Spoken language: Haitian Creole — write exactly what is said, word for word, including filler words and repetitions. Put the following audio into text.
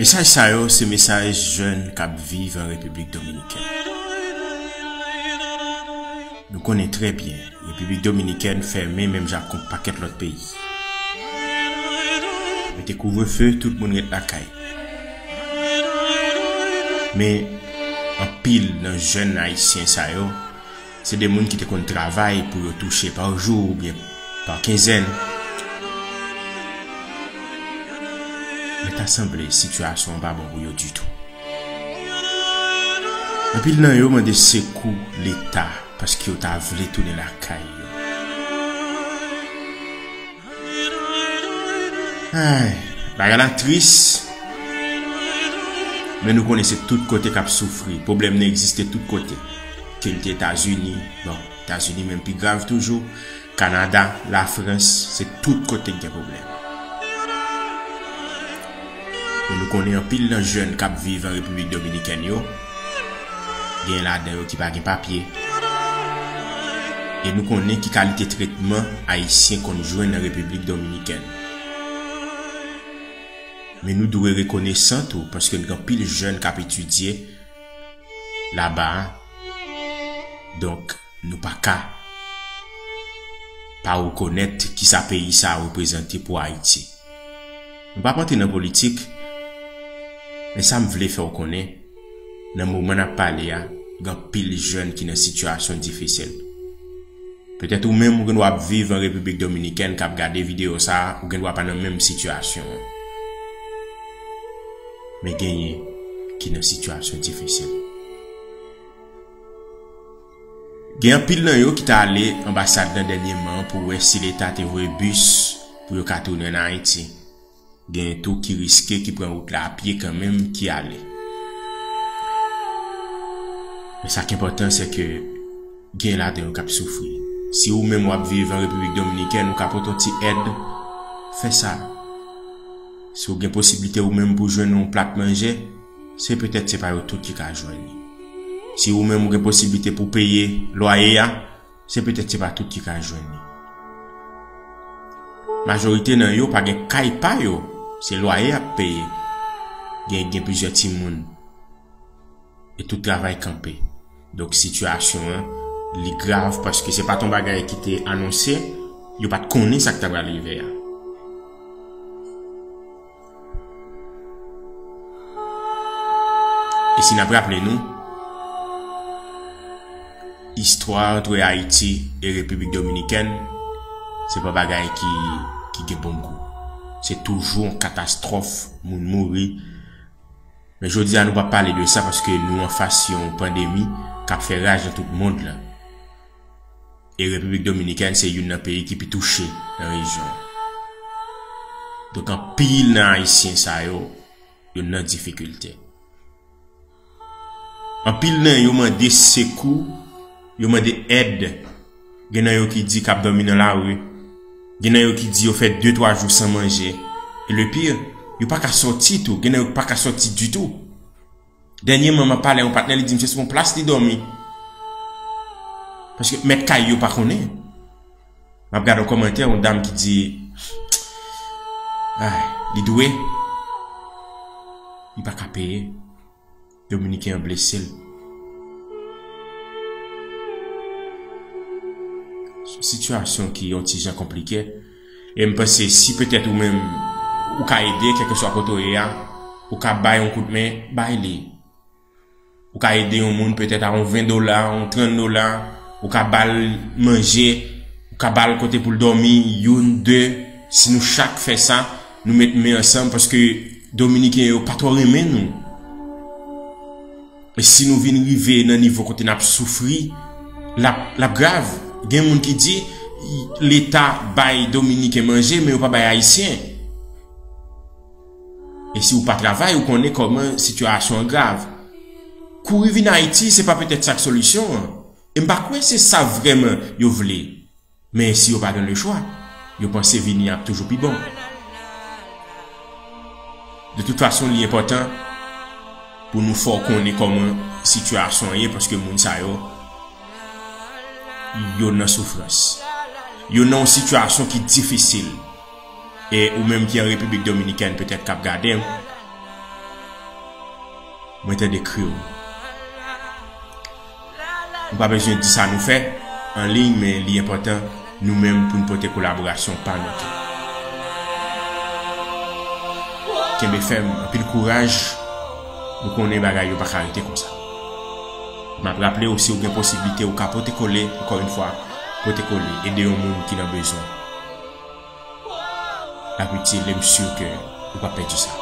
Mesaj sa yo se mesaj jèn k ap viv an Repiblik Dominikèn. Nou konnen trè byen, Repiblik Dominikèn fèmen menm jan ak yon pakèt lòt peyi. Mete kouvrefe, tout moun ret lakay. Men, anpil nan jèn ayisyen sa yo, se de moun ki te konn travay pou yo touche pa jou oubyen pa kenzèn. Men ta sanble sitiyasyon an pa bon pou yo ditou. Anpil nan yo mande sekou Leta paske yo ta vle tounen lakay yo. Ay, bagay la tris. Men nou konnen se tout kote k ap soufri. Pwoblèm nan egziste tout kote. Ke l te Etazini, bon, Etazini menm pi grav toujou. Kanada, Lafrans, se tout kote k gen pwoblèm. Men nou konnen anpil nan jèn k ap viv an Repiblik Dominikèn yo, gen ladan yo ki pa gen papye. E nou konnen ki kalite tretman Ayisyen konn jwenn nan Repiblik Dominikèn. Men nou dwe rekonesan tou, paske gen anpil jèn k ap etidye laba a. Donk, nou pa ka pa rekonèt kisa peyi sa a reprezante pou Ayiti. Nou p ap antre nan politik, men sa m vle fè w konnen, nan moman n ap pale a, gen anpil jèn ki nan sitiyasyon difisil. Petèt ou menm ou gen dwa ap viv an Repiblik Dominikèn k ap gade videyo sa a, ou gen dwa pa nan menm sitiyasyon an. Men genyen ki nan sitiyasyon difisil. Gen anpil nan yo ki t ale anbasad lan dènyèman pou wè si Leta te voye bis pou yo ka tounen ann Ayiti. Genyen tou ki riske ki pran wout la a pye kanmenm ki ale. Men sa k enpòtan, se ke gen ladan yo k ap soufri. Si ou menm w ap viv an Repiblik Dominikèn, ou ka pote yon ti èd, fè sa. Si w gen posiblite ou menm pou jwenn yon plat manje, se petèt se pa yo tout ki ka jwenn li. Si ou menm ou gen posiblite pou peye lwaye a, se petèt se pa tout ki ka jwenn li. Majorite nan yo pa gen kay pa yo, se lwaye y ap peye. Gen, gen plizyè timoun. E tout travay kanpe. Donk, sitiyasyon an, li grav paske se pa t yon bagay ki te anonse, yo pa t konnen sa k ta pral rive a. E si n ap raple nou, istwa antre Ayiti e Repiblik Dominikèn, se pa bagay ki, ki gen bon gou. Se toujou yon katastwòf, moun mouri. Men jodi a, nou p ap pale de sa paske nou anfas yon pandemi k ap fè raj nan tout mond lan. E Repiblik Dominikèn se youn nan peyi ki pi touche nan rejyon an. Donk, anpil nan Ayisyen sa yo, yo nan difikilte. Anpil nan yo mande sekou, yo mande èd. Gen nan yo ki di k ap dòmi nan lari. Gen nan yo ki di yo fè de, twa jou san manje. E le pire, yo pa ka sòti tou. Gen nan yo pa ka sòti ditou. Dènyèman, m ap pale a yon patnè, li di m se sou yon plas li dòmi. Paske mèt kay yo pa konnen. M ap gade yon kòmantè, yon dam ki di, ay, li dwe, li pa ka peye. Dominiken an blese l. Se yon sitiyasyon ki yon ti jan konplike. E m panse si petèt ou menm, ou ka ede, kèlkeswa kote w ye a, ou ka bay yon kout men, bay li. Ou ka ede yon moun petèt a yon ven dola, yon trant dola, ou ka ba l manje, ou ka ba l kote pou l dòmi, youn, de. Si nou chak fè sa, nou met men ansanm, paske Dominiken yo pa twò renmen nou. E si nou vin rive nan nivo kote n ap soufri, l ap, l ap grav. Gen moun ki di, Leta bay Dominiken manje, men yo pa bay Ayisyen. E si w pa travay, ou konnen kòman sitiyasyon an grav. Kouri vin Ayiti, se pa petèt sa k solisyon an. E m pa kwè se sa vrèman yo vle. Men si yo pa gen lechwa, yo panse vini ap toujou pi bon. De tout fason, li enpòtan pou nou fè w konnen kòman sitiyasyon an ye, paske moun sa yo, yo nan soufrans. Yo nan yon sitiyasyon ki difisil. E ou menm ki an Repiblik Dominikèn, petèt k ap gade m, Mwen tande kri w. Nou pa bezwen di sa nou fè an liy, men li enpòtan nou menm pou n pote kolaborasyon pa nou tou. Kenbe fèm, anpil kouraj. Nou konnen bagay yo pa ka rete konsa. M ap raple w, si w gen posiblite, ou ka pote kole, ankò yon fwa, pote kole, ede yon moun ki nan bezwen. L ap itil, e m si ke ou p ap pèdi sa.